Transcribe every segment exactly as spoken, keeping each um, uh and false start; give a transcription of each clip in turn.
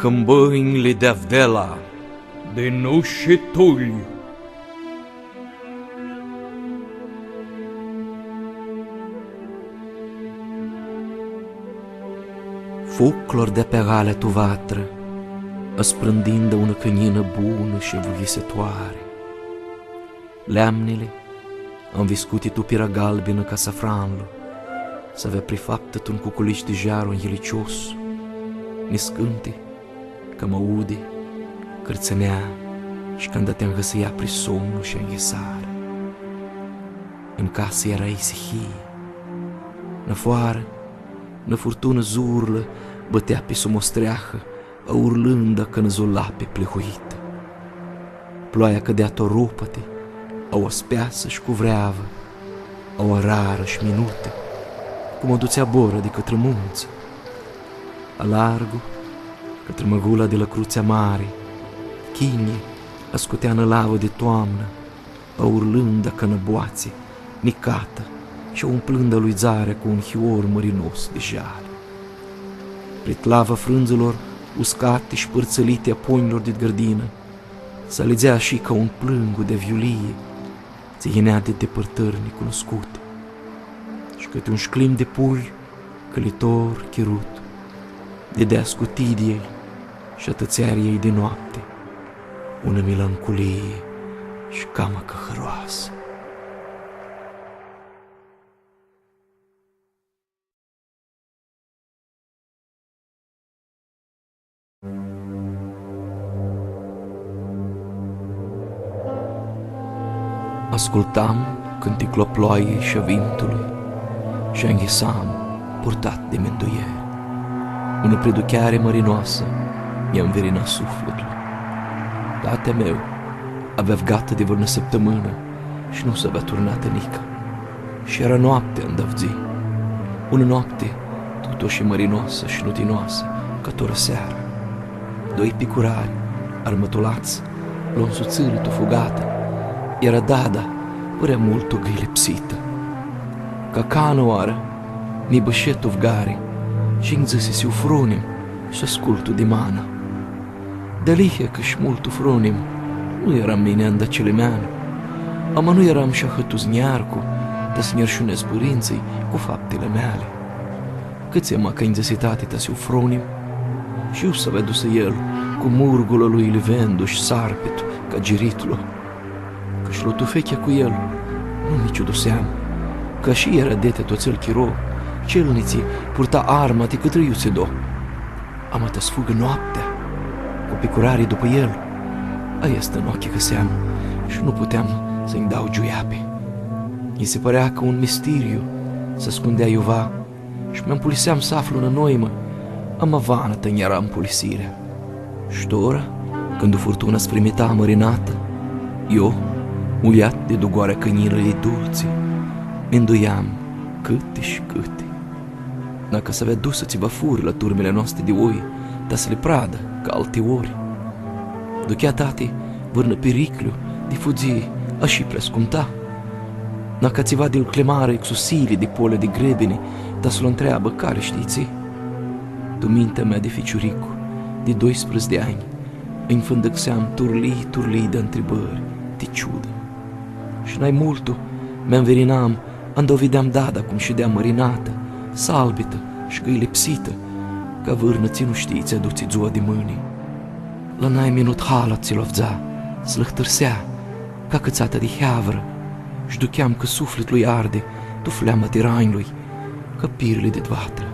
Cãmbãnjli di Avdela, di Nushi Tulj. Fuclu ardi pi agalea tu vatrã, asprãndindã unã cãninã bunã shi vuisitoari. Leamnili, anviscuti tu pira galbinã ca safranlu, s-avea prifaptã tu un cuculici di jaru anghilicios, niscãnti, cama udi, cãrtsãnea shi canda ti angãsãia pri somnu shi anghisari. Ãn casã eara isihii. Nafoarã, nã furtunã zurlã bãtea pi sum u streahã, aurlãnda ca nã zulapi plihuitã. Ploaia cãdea toropati, aua speasã shi cu vreavã, aua rarã shi minutã, cum u dutsea bora di cãtrã muntsã. Alargu, cãtrã mãgula di la Crutsea Mari, chinjlji ascutea nã lavã di toamnã, aurlãnda ca nã boatsi, nicatã, shi umplãnda lui dzarea cu un hior mãrinos di jali. Prit lava frãndzãlor uscati shi pãrtsãliti a ponjlor dit gãrdinã, s-alidzea shi ca un plãngu di viulii, tsi yinea di dipãrtãri nicunuscuti. Shi cãti un shclim di pulj, cãlitor, chirut, didea scutidiljei shi a tãtseariljei di noapti unã milanculii shi cama cã hãroasã. Ascultam cãnticlu a ploailjei shi a vimtului shi anghisam, purtat di minduieri. Unã priducheari mãrinoasã nj-anvirina suflitlu. Tati a meu avea fugitã di vãrnã sãptãmãnã shi nu s-avea turnatã nica. Shi eara noaptea anda fudzi. Unã noapti, tut ashi mãrinoasã shi nutinoasã, ca tora seara. Doi picurari, armãtulats, lu nsutsirã tu fugatã. Eara dada, pãrea multu gãilipsitã. Ca canã oarã, mi bãshe tu fugari shi nj-dzãsi s-u fronim, s-ascultu di mana. Dealihea cã shi multu fronim nu earam mini anda cilimeanu, ama nu earam shi ahãtu znjarcu, ta s-nj-arshunedz pãrintsãlj cu faptili meali. Cãtse maca nj-dzãsi tati ta s-u fronim? Shi iu s-avea dusã el cu murgul a lui livendu shi sarpitu ca giritlu? Cã shi lu tufechea cu el, nu mi ciuduseam, cã shi eara deti tu atsel chiro, celnitsi purta arma ti cãtrã iutsido. Ama ta s-fugã noaptea, cu picurari dupã el, aestã nu achicãseam shi nu puteam s-nj dau giuiapi. Nji si pãrea ca un mistiriu, s-ascundea iuva, shi mi ampuliseam s-aflu unã noimã, ama vanã ta nj-eara ampulisirea. Shi tora, cãndu furtuna s-frimita mãrinatã, io, muljat di dugoarea cãninãljei dultsi, minduiam cãti shi cãti. Nacã s-avea dusã tsiva furi la turmili a noasti di oi, ta s-li pradã ca alti ori. Duchea tati vãrnã piriclju di fudzi ashi pri ascumta. Nacã tsiva di-l climarã exusiili di polea di grebini, ta s-lu ntreabã cari shtii tsi. Tu mintea mea di ficiuricu, di doisprãdzatsi di anj, nj-fãndãxeam turlii, turlii di ntribãri, ti ciudã. Shi nai multu mi anvirinam anda u videam dada cum shidea mãrinatã, salbitã shi gãilipsitã, ca vãrnã tsi nu shtii tsi adutsi dzua di mãni. La nai minut hala tsi lu avdza, s-lãhtãrsea, ca acãtsatã di heavrã, sh-ducheam cã suflitlu lj-ardi tu fleama tiranjlui, ca pirli di vatrã.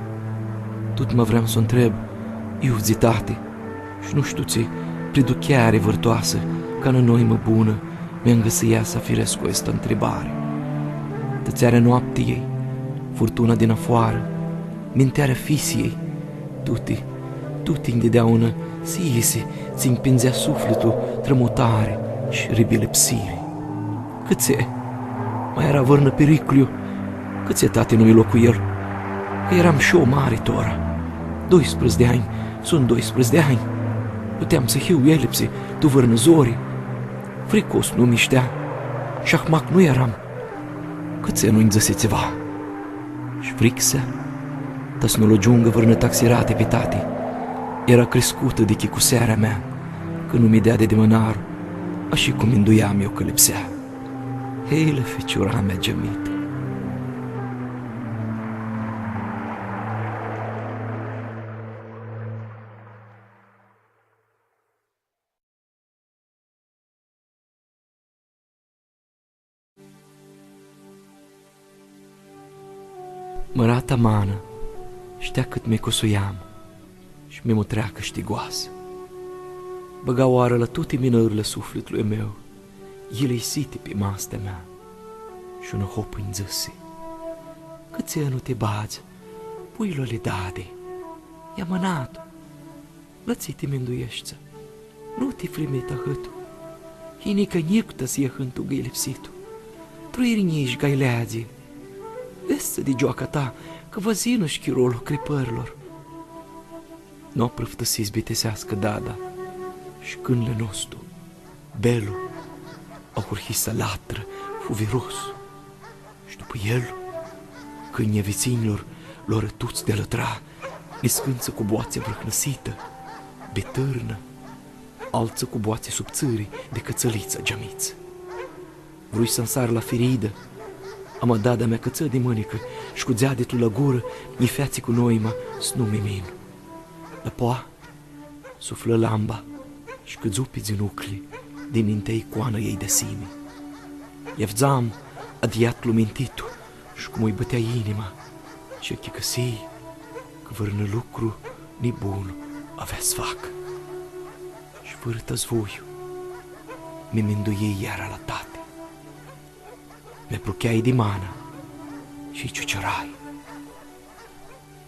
Tut ma vream s-u ntreb iu fudzi tati, sh-nu shtiu tsi priducheari vãrtoasã, ca nã noimã bunã, mi angãsãia s-afirescu aestã ntribari. Tãtsearea noaptiljei, furtuna di nafoarã, mintearea fisiljei, tuti, tuti nj-didea unã siyisi tsi nj-pindzea suflitlu trã mutari sh-ribilipsiri. Cãtse? Ma eara vãrnã piriclju? Cãtse tati nu mi lo cu el? Cã eram sh-eu mari tora. Doisprãdzatsi di anj, suntu doisprãdzatsi di anj. Puteam s-hiu elipsi tu vãrnã zori. Fricos nu mi shtea. Sh-ahmac nu eram. Cãtse nu-nj dzãsi tsiva? Sh-frixea ta s-nu lu agiungã vãrnã taxirati pi tati. Eara criscutã di chicusearea mea, cã nu mi deadi di mãnaru, ashi cum minduiam eu cã lipsea. Hei la ficiura mea giãmitã. Mãrata manã shtea cãt mi cusuiam shi mi mutrea cãshtigoasã. Bãga oarã la tuti minãrli a suflitlui a meu, yilji isiti pi mastea mea, shi unã hopã nj-dzãsi: Cãtse nu ti badz, puilu ali dadi? E amãnatu. La tsi ti mindueshti? Nu ti frimita ahãtu. Hii nica njicu ta s-ljea ahãntu gãi lipsitu. Trãirnji sh-gaileadzi. Vesti di gioaca ta, cã va s-yinã sh-chirolu a cripãrlor. Nu aprãftãsi s-bitiseascã dada, sh-cãnili a nostu, Belu, ahurhi s-alatrã fuviros. Shi dupã el, cãnjlji a vitsinjlor loarã tuts di alãtra, niscãntsã cu boatsi vrãhnãsitã, bitãrnã, altsã cu boatsi subtsãri di cãtsãlitsã giamits. Vrui s-nsar la firidã, ama dada mi acãtsã di mãnicã shi cu dzeaditlu la gurã nji featsi cu noima s-nu mi min. Dapoa, suflã lamba shi cãdzu pi dzinuclji dinintea icoanã a ljei di simi. Lj-avdzam adiatlu mintitu shi cum lji bãtea inima, shi achicãsii cã vãrnã lucru nibun avea s-facã. Shi fãrã tazvuiu, mi minduii iara la tati. Mi aprucheai di manã shi lji ciuciurai: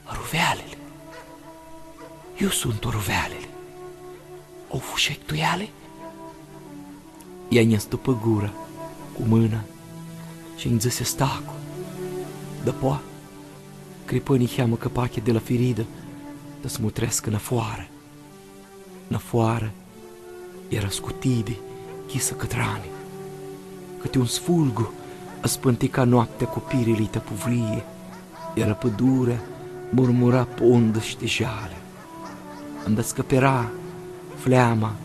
Aruvealili! Iu suntu aruvealili? Au fusheclu eali? Ea nj-astupã gura cu mãna shi nj-dzãsi astacu. Dapoa, cripã niheamã cãpachea di la firidã, ta s-mutreascã nafoarã. Nafoarã eara scutidi, nchisã cãtrani. Cãti un sfulgu aspãntica noaptea cu pirili ta puvrii. Eara pãdurea, murmura pondã shi tijali. Anda scãpira fleama,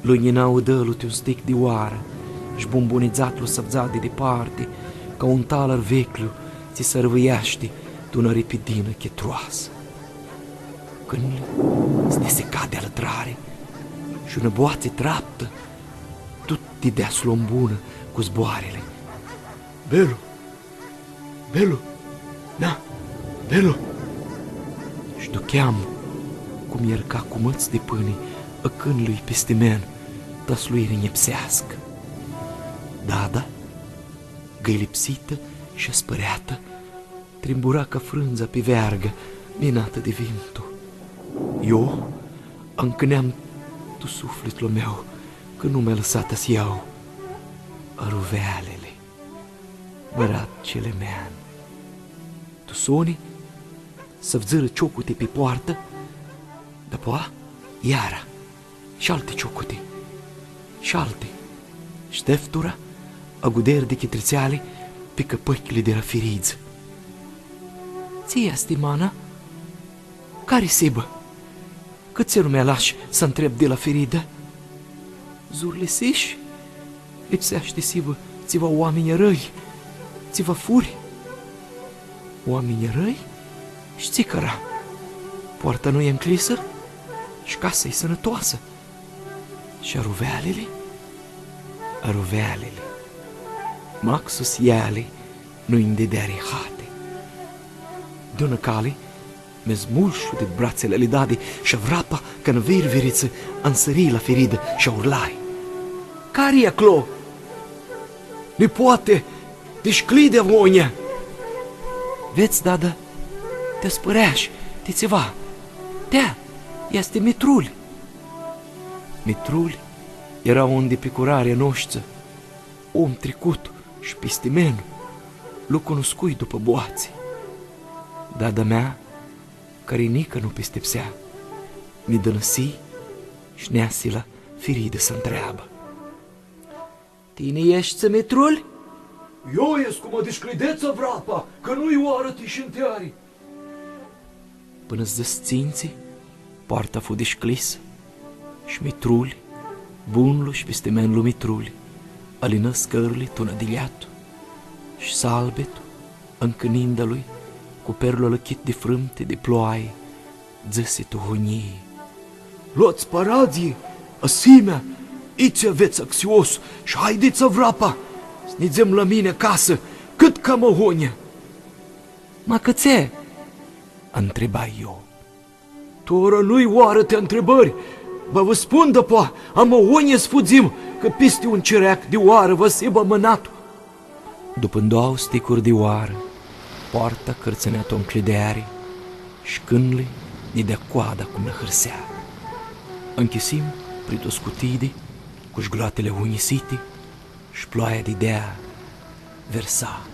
lunjina udãlu ti un stic di oarã, sh-bumbunidzatlu s-avdza di diparti, ca un talar veclju tsi s-arvãieashti tu unã ripidinã chitroasã. Cãnili s-nisica di alãtrari shi unã boatsi traptã, tut di dea s-lo ãmbunã cu zboarãli: Belu! Belu! Na, Belu! Sh-ducheam cum arca cu mãts di pãni a cãnlui pistimen, ta s-lu irinjipseascã. Dada, gãilipsitã shi aspãreatã, trimbura ca frãndza pi veargã, minatã di vintu. Io ancãneam tu suflitlu a meu, cã nu mi-alãsa ta s-ljau aruvealili. Mãratlu cilimean. Tu soni, s-avdzãrã ciocuti pi poartã, dapoa iara, sh-alti ciocuti, sh-alti, sh-deftura aguderi di chitritseali pi cãpãchili di la firidzã. Tsi easti, mana? Cari s-hibã? Cãtse nu mi alash s-ntreb di la firidã? Zurlisish? Lipseashti s-hibã tsiva oaminj arãi, tsiva furi. Oaminj arãi? Sh-tsi cara? Poarta nu e ncljisã? Sh-casa e sãnãtoasã? Sh-aruvealili? Aruvealili. Maxus eali nu-nj dideari hati. Di unã cali, mi zmulshu di bratsãli ali dadi sh-avrapa ca nã virviritsã ansãrii la firidã sh-aurlai: Cari e aclo? Nipoate, dishcljidi avonjea! Vedz, dada, ti aspãreash ti tsiva. Tea, easti Mitruli. Mitruli eara un di picurarlji a noshtsã, om tricut sh-pistimen, lu cunuscui dupã boatsi. Dada mea, cari nica nu pistipsea, mi dãnãsi sh-neasi la firidã s-ntreabã: Tini eshti Mitruli? Io escu, ma dishcljidets avrapa, cã nu-i oarã ti shinteari. Pãnã s-dzãtsintsi, Poarta fu dishcljisã, shi Mitruli, bunlu shi pistimenlu Mitruli, alinã scãrli tu nãdiljeatu, shi Salbetu, ãncãninda-lui, cu perlu alãchit di frãmti di ploai, dzãsi tu hunjii: Lots paradz, asimea, itsi avets axios, shi haidits avrapa, s-nidzem la mini acasã, cãt ca mãhonjea. Ma cãtse? Ntribai io. Tora nu-i oarã ti ntribãri, va vã spun dapoa, ama unã s-fudzim, cã pisti un cireac di oarã va s-hibã amãnatu. Dupã doauã sticuri di oarã, poarta cãrtsãnea tu ncljideari, shi cãnili nã dea coada cum nã hãrsea. Nchisim pri tu scutidi, cu jgloatili hunisiti, shi ploaia di dea versa.